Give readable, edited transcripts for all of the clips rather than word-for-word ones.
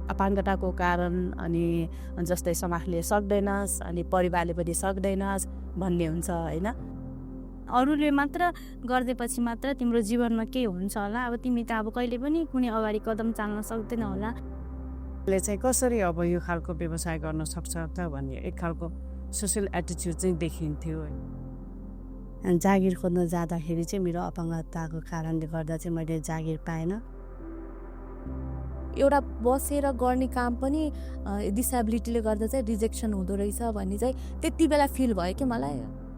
अपाङ्गताको कारण अनि जस्तै समाजले सक्दैनस् अनि परिवारले पनि सक्दैनस् भन्ने हुन्छ होइन। अरूले मात्र गरिदिएपछि मात्र तिम्रो जीवनमा के हुन्छ होला, अब तिमी त अब कहिले पनि कुनै अगाडि कदम चाल्न सक्दैन होला। चाहिँ कसरी अब यो खालको व्यवसाय गर्न सक्छ त भन्ने एक खालको सोसियल एटिट्युड चाहिँ देखिन्थ्यो। जागिर खोज्न जाँदाखेरि चाहिँ मेरो अपाङ्गताको कारणले गर्दा चाहिँ मैले जागिर पाएन। एउटा बसेर गर्ने काम पनि डिसेबिलिटीले गर्दा चाहिँ रिजेक्सन हुँदो रहेछ भन्ने चाहिँ त्यति बेला फिल भयो कि मलाई।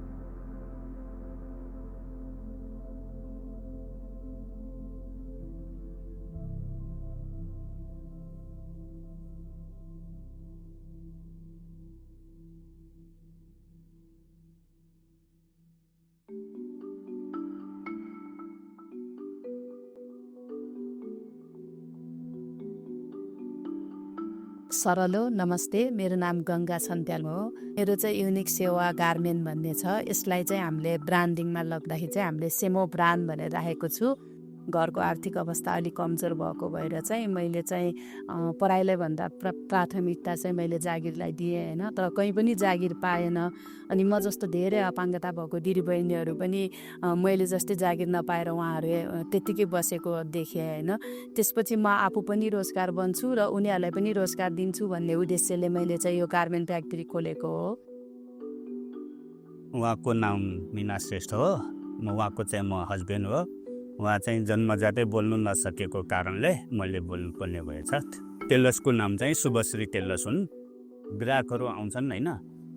सरलो नमस्ते, मेरो नाम गङ्गा छन्त्याल हो। मेरो चाहिँ युनिक सेवा गार्मेन्ट भन्ने छ। यसलाई चाहिँ हामीले ब्रान्डिङमा लग्दाखेरि चाहिँ हामीले सेमो ब्रान्ड भनेर राखेको छु। घरको आर्थिक अवस्था अलिक कमजोर भएको भएर चाहिँ मैले चाहिँ पढाइलाई भन्दा प्राथमिकता चाहिँ मैले जागिरलाई दिएँ होइन। तर कहीँ पनि जागिर पाएन। अनि म जस्तो धेरै अपाङ्गता भएको दिदीबहिनीहरू पनि मैले जस्तै जागिर नपाएर उहाँहरू त्यत्तिकै बसेको देखेँ होइन। त्यसपछि म आफू पनि रोजगार बन्छु र उनीहरूलाई पनि रोजगार दिन्छु भन्ने उद्देश्यले मैले चाहिँ यो गार्मेन्ट फ्याक्ट्री खोलेको हो। उहाँको नाम मिना श्रेष्ठ हो। उहाँको चाहिँ म हस्बेन्ड हो। उहाँ चाहिँ जन्मजातै बोल्नु नसकेको कारणले मैले बोल्नुपर्ने भएछ। टेलर्सको नाम चाहिँ शुभश्री टेलर्स हुन्। ग्राहकहरू आउँछन् होइन,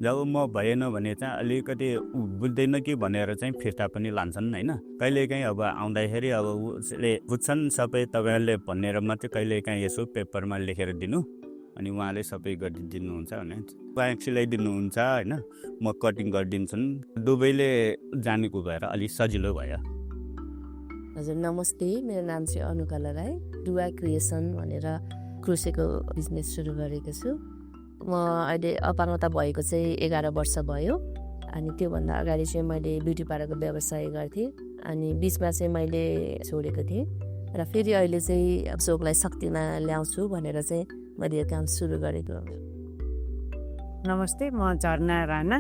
जब म भएन भने चाहिँ अलिकति बुझ्दैन कि भनेर चाहिँ फिर्ता पनि लान्छन् होइन। कहिलेकाहीँ अब आउँदाखेरि अब उसले बुझ्छन् सबै तपाईँहरूले भनेर मात्रै कहिलेकाहीँ यसो पेपरमा लेखेर दिनु अनि उहाँले सबै गरिदिनुहुन्छ भने उहाँ सिलाइदिनुहुन्छ होइन, म कटिङ गरिदिन्छन्। दुवैले जानेको भएर अलिक सजिलो भयो। हजुर नमस्ते, मेरो नाम चाहिँ अनुकला राई। डुवा क्रिएसन भनेर क्रोसेको बिजनेस सुरु गरेको छु। म अहिले अपाङ्गता भएको चाहिँ 11 वर्ष भयो। अनि त्योभन्दा अगाडि चाहिँ मैले ब्युटी पार्लरको व्यवसाय गर्थेँ। अनि बिचमा चाहिँ मैले छोडेको थिएँ र फेरि अहिले चाहिँ सोकलाई शक्तिमा ल्याउँछु भनेर चाहिँ मैले यो काम सुरु गरेको। नमस्ते, म झर्ना राणा।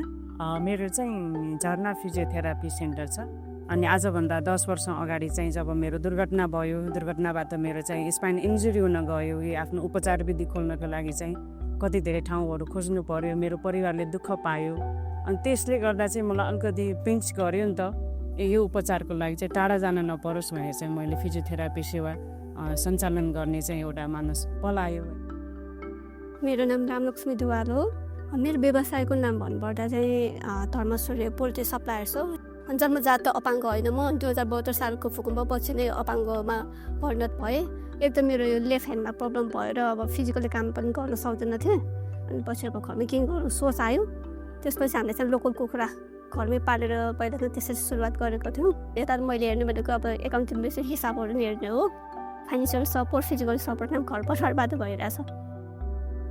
मेरो चाहिँ झर्ना फिजियोथेरापी सेन्टर छ। अनि आजभन्दा 10 वर्ष अगाडि चाहिँ जब मेरो दुर्घटना भयो, दुर्घटनाबाट मेरो चाहिँ स्पाइन इन्जुरी हुन गयो, यो आफ्नो उपचार विधि खोल्नको लागि चाहिँ कति धेरै ठाउँहरू खोज्नु पर्यो, मेरो परिवारले दुःख पायो। अनि त्यसले गर्दा चाहिँ मलाई अलिकति पिन्च गर्यो नि त, यो उपचारको लागि चाहिँ टाढा जान नपरोस् भनेर चाहिँ मैले फिजियोथेरापी सेवा सञ्चालन गर्ने चाहिँ एउटा मानस पलायो। मेरो नाम रामलक्ष्मी दुवाल हो। मेरो व्यवसायको नाम भन्नुपर्दा चाहिँ धर्मसूर्य पोल्ट्री सप्लायर्स हो। जन्मजात अपाङ्ग होइन म। 2072 सालको भूकम्पपछि नै अपाङ्गमा परिणत भएँ। एकदम मेरो यो लेफ्ट ह्यान्डमा प्रब्लम भएर अब फिजिकली काम पनि गर्न सक्दैन थिएँ। अनि पछि अब घरमै के गर्नु सोच आयो। त्यसपछि हामीले चाहिँ लोकल कुखुरा घरमै पालेर पहिला त त्यसरी सुरुवात गरेको थियौँ। यता मैले हेर्ने भनेको अब एकाउन्टिङ बेसिस हिसाबहरू नि हेर्ने हो। फाइनेन्सियल सपोर्ट, फिजिकल सपोर्ट पनि घर परिवारबाट भइरहेछ।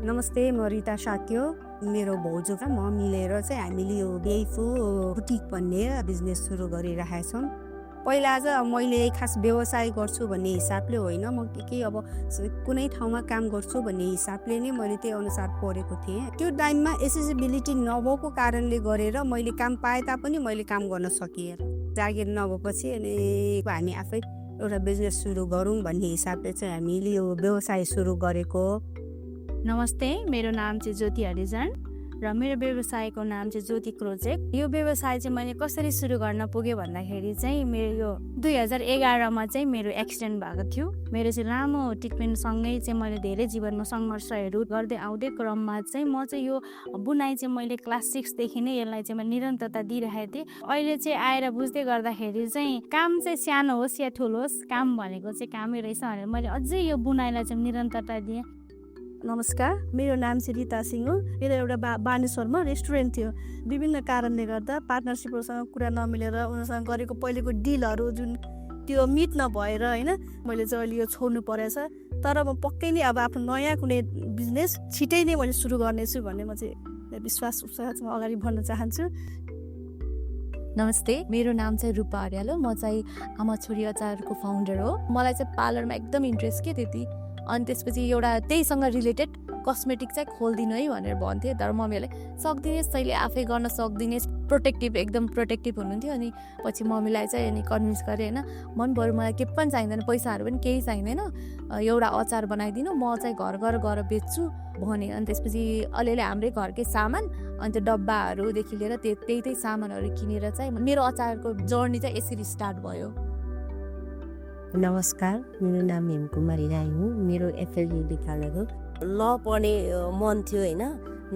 नमस्ते, म रिता साक्यो। मेरो भाउजूका म मिलेर चाहिँ हामीले यो बेफु बुटिक भन्ने बिजनेस सुरु गरिरहेका छौँ। पहिला चाहिँ मैले खास व्यवसाय गर्छु भन्ने हिसाबले होइन, म के अब कुनै ठाउँमा काम गर्छु भन्ने हिसाबले नै मैले त्यही अनुसार पढेको थिएँ। त्यो टाइममा एसेसिबिलिटी नभएको कारणले गरेर मैले काम पाए तापनि मैले काम गर्न सकिएन। जागिर नभएपछि अनि हामी आफै एउटा बिजनेस सुरु गरौँ भन्ने हिसाबले चाहिँ हामीले यो व्यवसाय सुरु गरेको। नमस्ते, मेरो नाम चाहिँ ज्योति हरिजन र मेरो व्यवसायको नाम चाहिँ ज्योति प्रोजेक्ट। यो व्यवसाय चाहिँ मैले कसरी सुरु गर्न पुगेँ भन्दाखेरि चाहिँ मेरो यो 2011मा चाहिँ मेरो एक्सिडेन्ट भएको थियो। मेरो चाहिँ लामो ट्रिटमेन्टसँगै चाहिँ मैले धेरै जीवनमा सङ्घर्षहरू गर्दै आउँदै क्रममा चाहिँ म चाहिँ यो बुनाइ चाहिँ मैले क्लास 6 देखि नै यसलाई चाहिँ मैले निरन्तरता दिइरहेको थिएँ। अहिले चाहिँ आएर बुझ्दै गर्दाखेरि चाहिँ काम चाहिँ सानो होस् या ठुलो होस्, काम भनेको चाहिँ कामै रहेछ भनेर मैले अझै यो बुनाइलाई चाहिँ निरन्तरता दिएँ। नमस्कार, मेरो नाम चाहिँ रिता सिंह हो। मेरो एउटा बानेश्वरमा रेस्टुरेन्ट थियो। विभिन्न कारणले गर्दा पार्टनरसिपहरूसँग कुरा नमिलेर उनीहरूसँग गरेको पहिलेको डिलहरू जुन त्यो मिट नभएर होइन मैले चाहिँ अहिले यो छोड्नु परेछ। तर म पक्कै नै अब आफ्नो नयाँ कुनै बिजनेस छिटै नै मैले सुरु गर्नेछु भन्ने म चाहिँ विश्वास म अगाडि बढ्न चाहन्छु। नमस्ते, मेरो नाम चाहिँ रूपा अर्याल हो। म चाहिँ आमा छोरी अचारको फाउन्डर हो। मलाई चाहिँ पार्लरमा एकदम इन्ट्रेस्ट के त्यति अनि त्यसपछि एउटा त्यहीसँग रिलेटेड कस्मेटिक चाहिँ खोलिदिनु है भनेर भन्थेँ। तर मम्मीहरूले सक्दिनस्, तैँले आफै गर्न सक्दिनस्, एकदम प्रोटेक्टिभ हुनुहुन्थ्यो। अनि पछि मम्मीलाई चाहिँ अनि कन्भिन्स गरेँ होइन, मन बरु मलाई के पनि चाहिँदैन, पैसाहरू पनि केही चाहिँदैन, एउटा अचार बनाइदिनु, म चाहिँ घर गएर बेच्छु भने। अनि त्यसपछि अलिअलि हाम्रै घरकै सामान अनि त्यो डब्बाहरूदेखि लिएर त्यही सामानहरू किनेर चाहिँ मेरो अचारको जर्नी चाहिँ यसरी स्टार्ट भयो। नमस्कार, मेरो नाम हेमकुमारी राई हुँ। मेरो एफएलजी विद्यालयको नपढ्ने मन थियो होइन,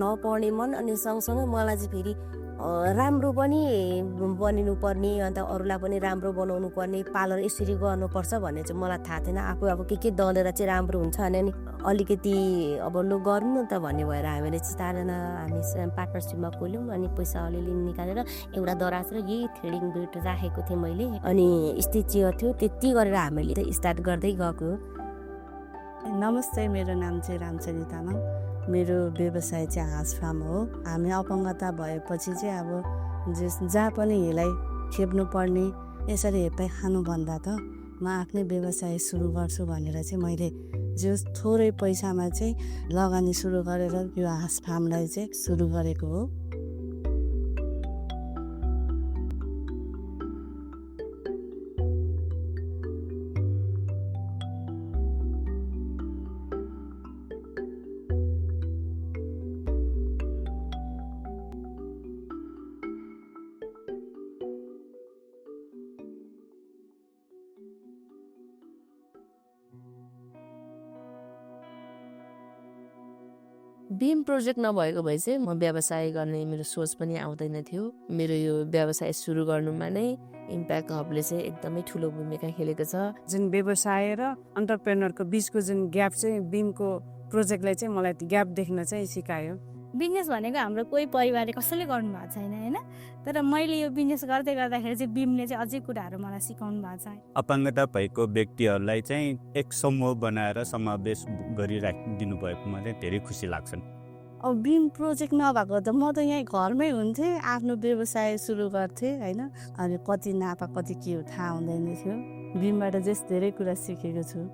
नपढ्ने मन। अनि सँगसँगै मलाई चाहिँ फेरि राम्रो पनि बनिनु पर्ने, अन्त अरूलाई पनि राम्रो बनाउनु पर्ने, पार्लर यसरी गर्नुपर्छ भन्ने चाहिँ मलाई थाहा थिएन। आफू अब के दलेर चाहिँ राम्रो हुन्छ भने नि अलिकति अब लु गर्नु न त भन्ने भएर हामीले चाहिँ हामी पार्टनरसिपमा खोल्यौँ। अनि पैसा अलिअलि निकालेर एउटा दराज र यही थ्रेडिङ बिट राखेको थिएँ मैले, अनि स्टिचिङ थियो, त्यति गरेर हामीले स्टार्ट गर्दै गएको। नमस्ते, मेरो नाम चाहिँ रामचरी तामाङ। मेरो व्यवसाय चाहिँ हाँस फार्म हो। हामी अपङ्गता भएपछि चाहिँ अब जहाँ पनि यसलाई खेप्नु पर्ने, यसरी हेपाइ खानुभन्दा त म आफ्नै व्यवसाय सुरु गर्छु भनेर चाहिँ मैले जो थोरै पैसामा चाहिँ लगानी सुरु गरेर यो हाँस फार्मलाई चाहिँ सुरु गरेको हो। बिम प्रोजेक्ट नभएको भए चाहिँ म व्यवसाय गर्ने मेरो सोच पनि आउँदैन थियो। मेरो यो व्यवसाय सुरु गर्नुमा नै इम्प्याक्ट हबले चाहिँ एकदमै ठुलो भूमिका खेलेको छ। जुन व्यवसाय र अन्टरप्रेनरको बिचको जुन ग्याप चाहिँ बिमको प्रोजेक्टले चाहिँ मलाई ग्याप देख्न चाहिँ सिकायो। बिजनेस भनेको हाम्रो कोही परिवारले कसैले गर्नु भएको छैन होइन, तर मैले यो बिजनेस गर्दै गर्दाखेरि चाहिँ बिमले चाहिँ अझै कुराहरू मलाई सिकाउनु भएको छ। अपाङ्गता भएको व्यक्तिहरूलाई चाहिँ एक समूह बनाएर समावेश गरिराखिदिनु भएकोमा चाहिँ धेरै खुसी लाग्छन्। अब बिम प्रोजेक्ट नभएको त म त यहीँ घरमै हुन्थेँ, आफ्नो व्यवसाय सुरु गर्थेँ होइन। अनि कति नापा कति के हो थाहा हुँदैन थियो। बिमबाट चाहिँ धेरै कुरा सिकेको छु।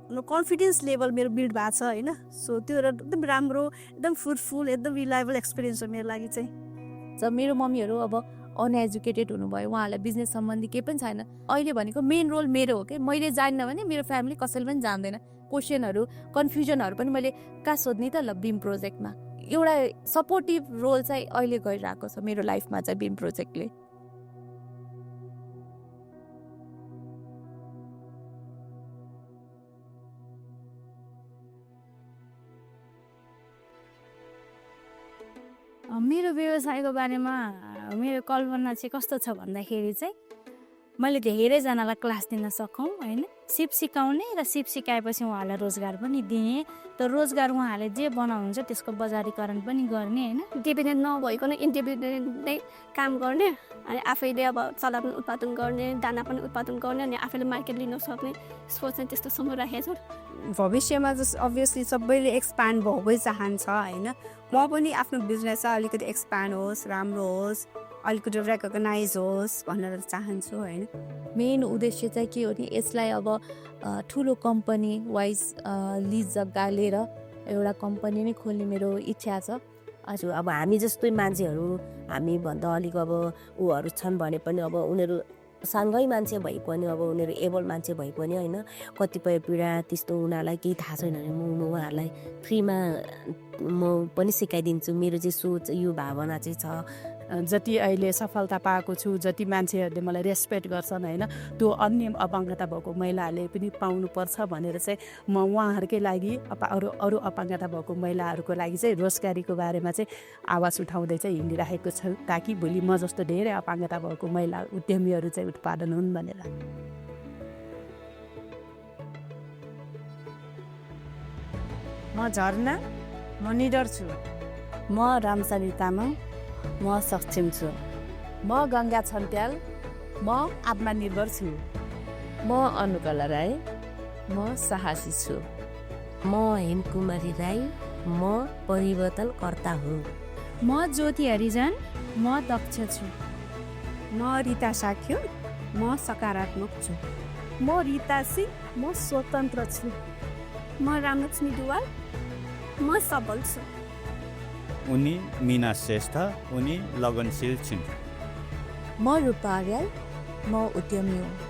कन्फिडेन्स लेभल मेरो बिल्ड भएको छ होइन। सो त्यो एकदम राम्रो, एकदम फ्रुटफुल, एकदम रिलायबल एक्सपिरियन्स हो मेरो लागि चाहिँ। जब मेरो मम्मीहरू अब अनएजुकेटेड हुनुभयो, उहाँहरूलाई बिजनेस सम्बन्धी केही पनि छैन। अहिले भनेको मेन रोल मेरो हो कि मैले जान्न भने मेरो फ्यामिली कसैले पनि जान्दैन। क्वेसनहरू कन्फ्युजनहरू पनि मैले कहाँ सोध्ने त ल बिम प्रोजेक्टमा। एउटा सपोर्टिभ रोल चाहिँ अहिले गरिरहेको छ मेरो लाइफमा चाहिँ बिम प्रोजेक्टले। मेरो व्यवसायको बारेमा मेरो कल्पना चाहिँ कस्तो छ भन्दाखेरि चाहिँ मैले धेरैजनालाई क्लास दिन सकौँ होइन, सिप सिकाउने र सिप सिकाएपछि उहाँहरूलाई रोजगार पनि दिने, त रोजगार उहाँहरूले जे बनाउनुहुन्छ त्यसको बजारीकरण पनि गर्ने होइन। डिपेन्डेन्ट नभइकन इन्डिपेन्डेन्ट नै काम गर्ने, अनि आफैले अब चला पनि उत्पादन गर्ने, दाना पनि उत्पादन गर्ने, अनि आफैले मार्केट लिन सक्ने सोच चाहिँ त्यस्तोसम्म राखेको छु। भविष्यमा जस अभियसली सबैले एक्सपान्ड भएकै चाहन्छ होइन। म पनि आफ्नो बिजनेस चाहिँ अलिकति एक्सपान्ड होस्, राम्रो होस्, अलिकति रेकगनाइज होस् भनेर चाहन्छु होइन। मेन उद्देश्य चाहिँ के हो नि, यसलाई अब ठुलो कम्पनी वाइज लिज जग्गा लिएर एउटा कम्पनी नै खोल्ने मेरो इच्छा छ। हजुर, अब हामी जस्तै मान्छेहरू, हामीभन्दा अलिक अब ऊहरू छन् भने पनि अब उनीहरू सँगै मान्छे भए पनि, अब उनीहरू एबल मान्छे भए पनि होइन, कतिपय पीडा त्यस्तो उनीहरूलाई केही थाहा छैन भने म उहाँहरूलाई फ्रीमा म पनि सिकाइदिन्छु। मेरो चाहिँ सोच यो भावना चाहिँ छ। जति अहिले सफलता पाएको छु, जति मान्छेहरूले मलाई रेस्पेक्ट गर्छन् होइन, त्यो अन्य अपाङ्गता भएको महिलाहरूले पनि पाउनुपर्छ भनेर चाहिँ म उहाँहरूकै लागि अरू अपाङ्गता भएको महिलाहरूको लागि चाहिँ रोजगारीको बारेमा चाहिँ आवाज उठाउँदै चाहिँ हिँडिराखेको छु, ताकि भोलि म जस्तो धेरै अपाङ्गता भएको महिला उद्यमीहरू चाहिँ उत्पादन हुन् भनेर। म झर्ना, म निडर छु। म रामचरी तामाङ, म सक्षम छु। म गङ्गा छन्त्याल, म आत्मनिर्भर छु। म अनुकला राई, म साहसी छु। म हेमकुमारी राई, म परिवर्तनकर्ता हुँ। म ज्योति हरिजन, म दक्ष छु। म रिता साख्यो, म सकारात्मक छु। म रिता सिंह, म स्वतन्त्र छु। म रामलक्ष्मी दुवाल, म सबल छु। उनी मिना श्रेष्ठ, उनी लगनशील छिन्। म रूपा अर्याल, म उद्यमी हुँ।